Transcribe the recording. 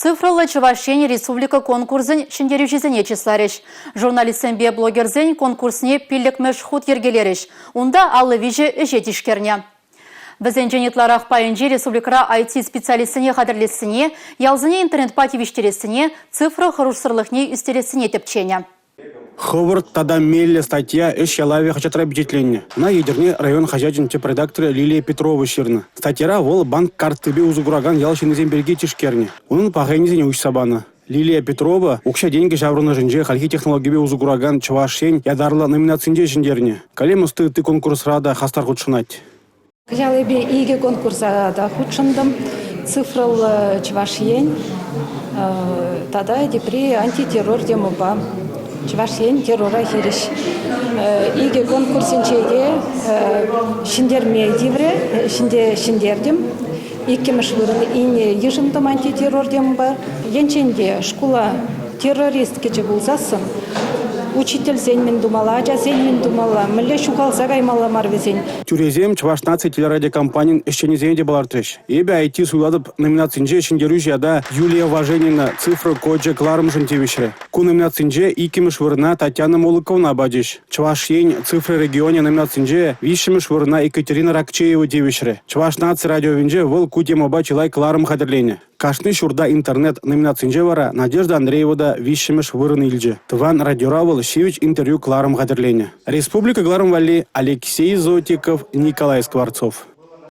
Цифрӑллӑ Чӑваш Ен республика конкурсӗн ҫӗнтерӳҫисене чысларӗҫ. Журналистсемпе блогерсен конкурсне пиллӗкмӗш хут йӗркелерӗҫ. Унта 53 ӗҫе тишкернӗ. Вӗсенчен ытларах пайӗнче республикӑра IT-специалистсене хатӗрлессине, ялсене интернетпа тивӗҫтерессине, цифра хӑрушсӑрлӑхне ӳстерессине тӗпченӗ. Хӑвӑрт тата меллӗ статья «Ӗҫ ялавӗ» хаҫатра пичетленнӗ. Ӑна Етӗрне район хаҫачӗн тӗп редакторӗ Лилия Петрова ҫырнӑ. Статьяра вӑл банк карттипе усӑ куракан ял ҫыннисем пирки тишкернӗ. Унӑн паха енӗсене уҫса панӑ. Лилия Петрова укҫа-тенкӗ ҫаврӑнӑшӗнче хальхи технологипе усӑ куракан Чӑваш Ен ятарлӑ номинацинче ҫӗнтернӗ. Калем ӑсти ытти конкурсра та хастар хутшӑнать. Кӑҫал эпӗ икӗ конкурса та хутшӑнтӑм. Цифрӑллӑ Чӑваш Ен тата тепри антитеррор темӑпа Чӑваш Ен террора хирӗҫ. Икӗ конкурсӗнче те ҫӗнтерме тиврӗ, ҫӗнтертӗм. Иккӗмӗш вырӑн йышӑнтӑм антитеррор темӑпа. Енчен те шкула террорист кӗчӗ пулсассӑн учительсен мӗн тумалла, ачасен мӗн тумалла, мӗнле ҫухалса каймалла мар вӗсен. Тӳресем Чӑваш наци телерадиокомпанин ӗҫченӗсене те палӑртрӗҫ. «Эпӗ IT суйлатӑп» номинацинче ҫӗнтерӳҫӗ ята Юлия Важенина цифра кочӗ кӑларӑмшӑн тивӗҫрӗ. Ку номинацинче иккӗмӗш вырӑна Татьяна Молоковӑна пачӗҫ. Чӑваш Ен цифра регионӗ номинацинче виҫҫӗмӗш вырӑна Екатерина Ракчеева тивӗҫрӗ. Чӑваш наци радиовӗнче вӑл ку темӑпа чылай кӑларӑм хатӗрленӗ. Кашни ҫурта интернет номинацинче вара Надежда Андреева та виҫҫӗмӗш вырӑн илчӗ. Тӑван радиора вӑл ҫивӗч интервью кӑларӑм хатӗрленӗ. Республика кӑларӑм валли Алексей Зотиков, Николай Скворцов.